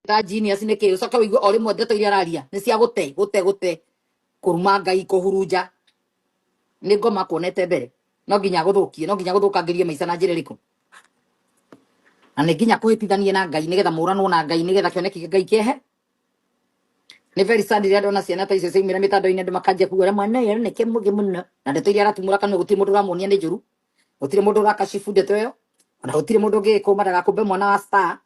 Ta genius nĩ kĩ ũcoke ũigue o rĩmwe ndeto iria araria nĩ cia gũte gũte gũte kũruma Ngai kũhurunja nĩ ngoma kuonete mbere no nginya gũthũkie no nginya gũthũkangĩrie maica na njĩra ĩrĩkũ na nĩ nginya kũhĩtithanie na Ngai nĩgetha mũranwo na Ngai nĩgetha kĩoneki kĩa Ngai kĩehe. Nĩ very sad rĩrĩa ndona ciana ta icio ciaumĩra mĩtandao-inĩ andũ makanjia kuga ũrĩa mwana ũyũ nĩ kĩmũgĩ mũno na ndeto iria aratumũra kanua gũtirĩ mũndũ ũramuonia nĩ njũru, gũtirĩ mũndũ ũrakashibu ndeto ĩyo, ona gũtirĩ mũndũ ũngĩgĩkũma ndagakũmbe mwana wa star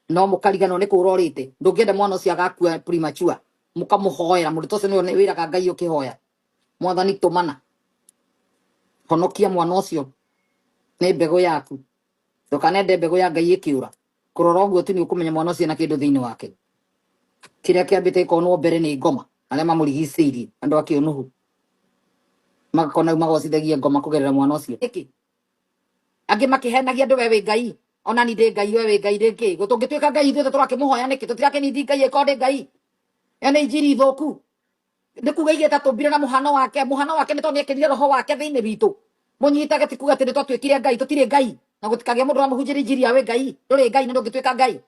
no mũkariganwo nĩ kũra ũrĩte. Ndũngĩenda mwana ũcio agakua premature, mũkamũhoera mũndũ ta ũcio nĩwe wĩraga Ngai ũkĩhoya mwathani tũmana honokia mwana ũcio nĩ mbegũ yaku, ndũkanende mbegũ ya Ngai ĩkĩũra. Kũrora ũguo tu nĩ ũkũmenya mwana ũcio ena kĩndũ thĩinĩ wake. Kĩrĩa kĩambĩte gĩkonwo mbere nĩ ngoma arĩa mamũrigicĩirie andũ a kĩũnũhu magakona rĩu magocithagia ngoma kũgerera mwana ũcio. Nĩkĩ angĩ makĩhenagia andũ we wĩ Ngai ona ni ndĩ Ngai we wĩ Ngai ndĩ kĩ tũngĩtuĩka Ngai ithuĩ tũrakĩmũhoya nĩkĩ tũtirakĩnindi Ngai ĩkorwo ndĩ Ngai ĩyo nĩ injiri thũku. Nĩ kuga igĩta tũmbire na mũhano wake, mũhano wake nĩ tondũ nĩekĩrire roho wake thĩinĩ witũ. Mũnyitage ti kuga atĩ nĩ twatuĩkire Ngai, tũtirĩ Ngai na gũtikagĩa mũndũ ũramũhunjĩria injiri ya wĩ Ngai, ndũrĩ Ngai na ndũngĩtuĩka Ngai.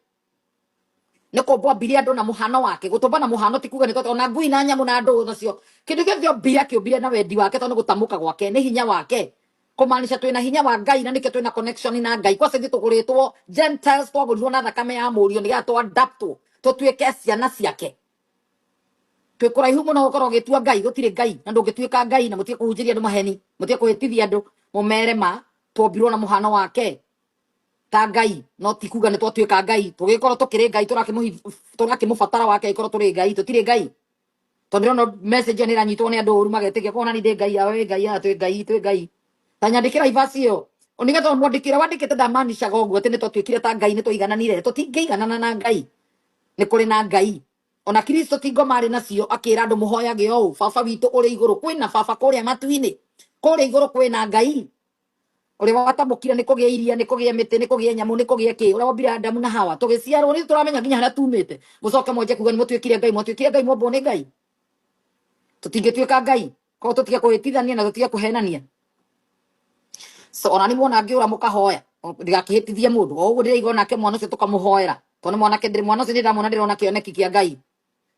Nĩ kũmbwo ambire andũ na mũhano wake, gũtũmba na mũhano ti kuga nĩ twatũ ona ngui na nyamũ na andũ nacio kĩndũ gĩothe ombire akĩũmbire na wendi wake tondũ nĩ gũtamũka gwake nĩ hinya wake kũmaanisha twĩna hinya wa Ngai na nĩkĩo twĩna connection na Ngai. Kwasa ithuĩ tũgũrĩtwo Gentiles, twagũrirwo na thakame ya mũriũ nĩgetha tũadaptwo tũtuĩke ciana ciake. Twĩ kũraihu mũno gũkorwo ũgĩtua Ngai, gũtirĩ Ngai na ndũngĩtuĩka Ngai na mũtige kũhunjĩria andũ maheni, mũtige kũhĩtithia andũ mũmere ma twombirwo na mũhano wake ta Ngai no ti kuga nĩ twatuĩka Ngai. Tũgĩkorwo tũkĩrĩ Ngai tũrakĩmũbatara wake ĩkorwo tũrĩ Ngai, tũtirĩ Ngai. Tondũ ndĩrona message ĩyo nĩ ĩranyitwo nĩ andũ ũru magetĩkia kona ni ndĩ Ngai awe wĩ Ngai aya twĩ Ngai twĩ Ngai. Ta nyandĩkĩra ibaci ĩyo nĩgetha mwandĩkĩre wandĩkĩte ndamanishaga ũguo atĩ nĩ twatuĩkire ta Ngai nĩ twaigananire. Tũtingĩiganana na Ngai, nĩ kũrĩ na Ngai. Ona Kristo ti ngoma arĩ nacio akĩra andũ mũhoyage ũũ baba witũ ũrĩ igũrũ. Kwĩna baba kũrĩa matu-inĩ, kũrĩa igũrũ kwĩna Ngai ũrĩa watamũkire nĩ kũgĩa iria, nĩ kũgĩa mĩtĩ, nĩ kũgĩa nyamũ, nĩ kũgĩa kĩ, ũrĩa wombire Adamu na Hawa tũgĩciarwo nĩ tũramenya nginya harĩa tumĩte. Mũcoke mwanjie kuga nĩ mũtuĩkire Ngai, mwatuĩkire Ngai mwombwo nĩ Ngai. Tũtingĩtuĩka Ngai koguo tũtige kũhĩtithania na tũtige kũhenania. So ona nĩ muona ngĩũra mũkahoya ndigakĩhĩtithie mũndũ o ũguo ndĩraigua onake mwana ũcio tũkamũhoera tondũ nĩ mwanake ndĩrĩ mwana ũcio ndĩramwona ndĩrona kĩoneki kĩa Ngai.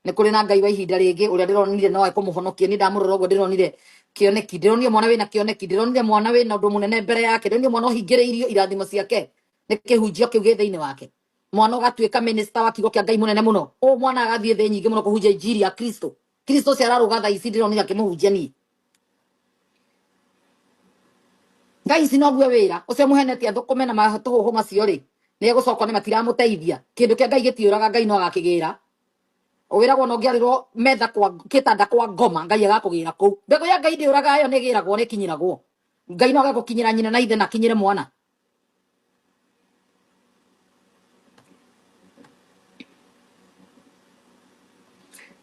Nĩ kũrĩ na Ngai wa ihinda rĩngĩ ũrĩa ndĩronire no ekũmũhonokia. Niĩ ndamũrora ũguo ndĩronire kĩoneki, ndĩronire mwana wĩna kĩoneki, ndĩronire mwana wĩna ũndũ mũnene mbere yake, ndĩronire mwana ũhingĩrĩirio irathimo ciake nĩ kĩhunjio kĩu gĩ thĩinĩ wake, mwana ũgatuĩka minister wa kiugo kĩa Ngai mũnene mũno. Ũũ mwana agathiĩ thĩ nyingĩ mũno kũhunjia injiri ya Kristo. Kristo ũcio ararũga thaa ici ndĩronire akĩmũhunjia niĩ. Ngai ici noguo wĩra ũcio mũhenetie athũkũme na matũhũhũ macio rĩ nĩ egũcokwo nĩ matiramũteithia. Kĩndũ kĩa Ngai gĩtiũraga, Ngai no agakĩgĩra. Wĩragwo no ũngĩarĩrwo metha kwa kĩtanda kwa ngoma Ngai agakũgĩra kũu. Mbegũ ya Ngai ndĩũraga, ĩyo nĩ ĩgĩragwo nĩ ĩkinyĩragwo. Ngai no agagũkinyĩra nyina na ithe na akinyĩre mwana.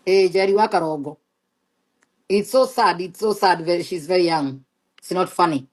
Ĩĩ Njeri wa Karongo. It's so sad, it's so sad. Very, she's very young. It's not funny.